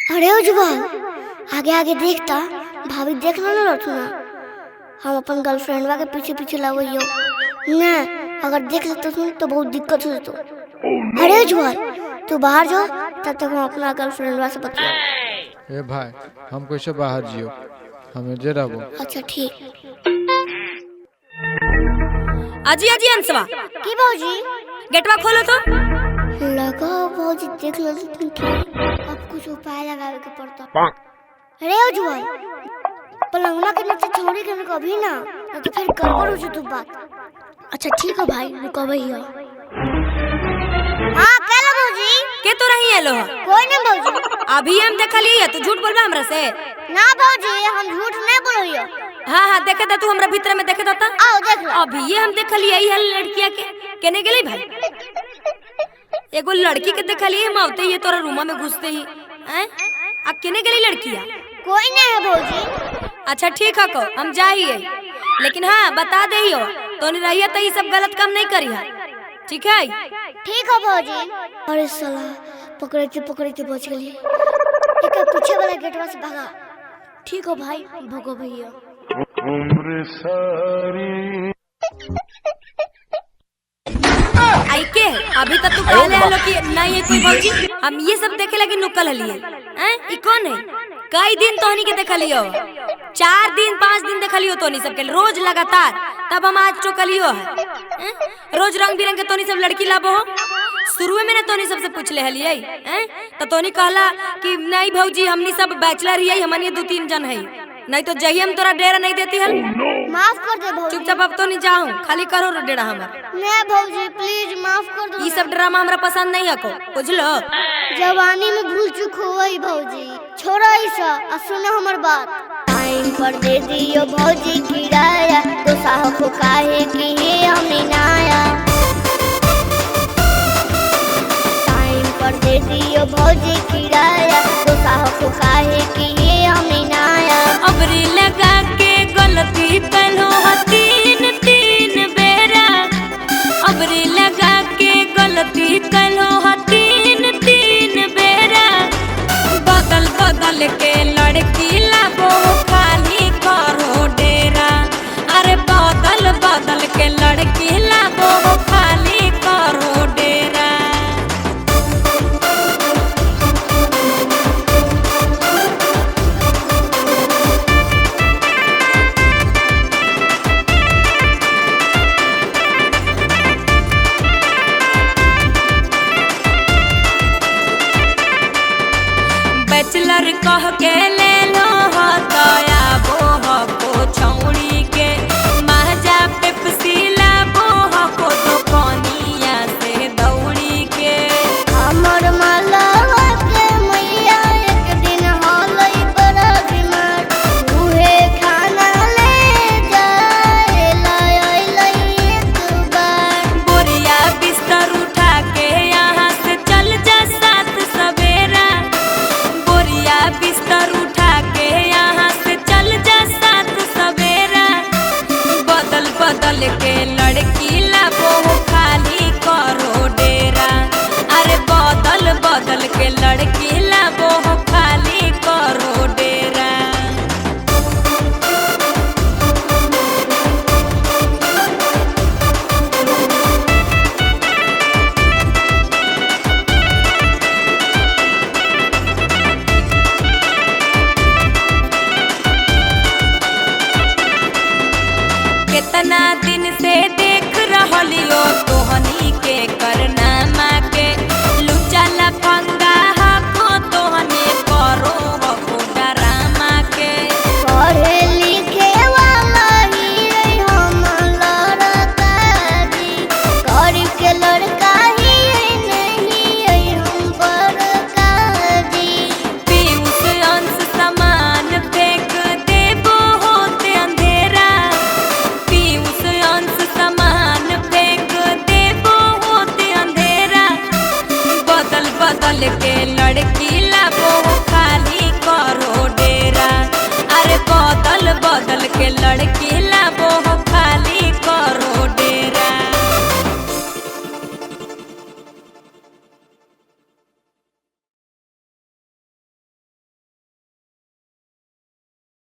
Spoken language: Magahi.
अरे ओ जुबान आगे आगे देखता भाभी देख ना रचना हम अपन गर्लफ्रेंडवा के पीछे पीछे लागो ना, अगर देख लेते तो बहुत दिक्कत हो तो। अरे जुबान तू बाहर जो, तब तक हम अपना गर्लफ्रेंडवा से बतिया। ए भाई हम कैसे बाहर जियो, हमें जे रहबो। अच्छा ठीक। अजी अजी अंसवा की भौजी गेटवा खोलो तो। लगा भौजी देख लो अब कुछ उपाय लगावे के पड़ता। अरे ओ जुआन पलंगवा के नीचे छोड़ी के कभी ना तो फिर गड़बड़ हो जतू बात। अच्छा ठीक है भाई रुको भैया। हां कल भौजी के तो रही है लो। कोई ना भौजी अभी हम देखली है, तू झूठ बोलबा हमरा से? ना भौजी हम झूठ नहीं बोलियो। हां हां देखे दा तू हमरा भीतर में देखे दा। आओ देख लो। अभी ये हम देखली है लड़किया के केने गेली भाई। एगो लड़की के देखली हम आवते ही तोरा रूमा में घुसते ही हैं आ केने गेली लड़किया? कोई नहीं है भौजी। अच्छा ठीक है को हम जाइए, लेकिन हाँ बता देहियो तो नहीं रहिए तो ये सब गलत काम नहीं करी है, ठीक है? ठीक है भौजी। अरे साला पकड़ते पकड़ते बच गई, एक पीछे वाला गेटवा से भागा। ठीक है भाई भगो भैया। आई के अभी तक तू कहले हलो कि नहीं है कोई भौजी, हम ये सब देखे लगे नुकल हलिए हैं। ई कौन है? कई दिन तोहनी के देखलियो, 4 दिन 5 दिन देखलियो तोहनी सबके रोज लगातार, तब हम आज चौकलियो है। रोज रंग बिरंग के तोहनी सब लड़की लाबो हो। शुरू में ना तोहनी सबसे पूछ ले हलिए हैं तो तोहनी कहला कि नहीं भौजी हमनी सब बैचलर ही है, हमनी 2-3 जन है, नहीं तो जही हम तोरा डेरा नहीं देती हल। माफ कर दे भौजी। चुपचाप अब तो नहीं जाऊं, खाली करो डेरा हमार। नहीं भौजी प्लीज माफ कर दो। ये सब ड्रामा हमरा पसंद नहीं है को, बुझलो? जवानी में भूल चूक हो गई भौजी, छोड़ो ऐसा और सुनो हमर बात। टाइम पर दे दियो भौजी किराया, तो साहब को काहे कि हे हमनी नाया। टाइम पर दे दियो भौजी किराया, तो साहब को काहे कि हे हमनी नाया। अबरी लगा के गलती कलो 3-3 बेरा, अबरी लगा के गलती कलो 3-3 बेरा, बदल बदल के लड़की लाबो खाली करो डेरा। अरे बदल बदल के लड़की लाबो खाली करो डेरा। बैचलर कह के ले लो तया बो को छौड़ी के, माजा पेप्सी लाबो को तो कोनिया से दौड़ी के। हमर मालवा के मैया एक दिन होलई बड़ा बीमार, उहे खाना ले जाए लाय एक बार। बोरिया बिस्तर उठा के यहाँ से चल जा सात सवेरा, बोरिया बिस्तर उठा के यहाँ से चल जा सात सवेरा, बदल बदल के लड़की लाबो खाली करो डेरा। अरे बदल बदल के लड़की लाबो खाली करो डेरा। कितना दिन से देख रहलियो।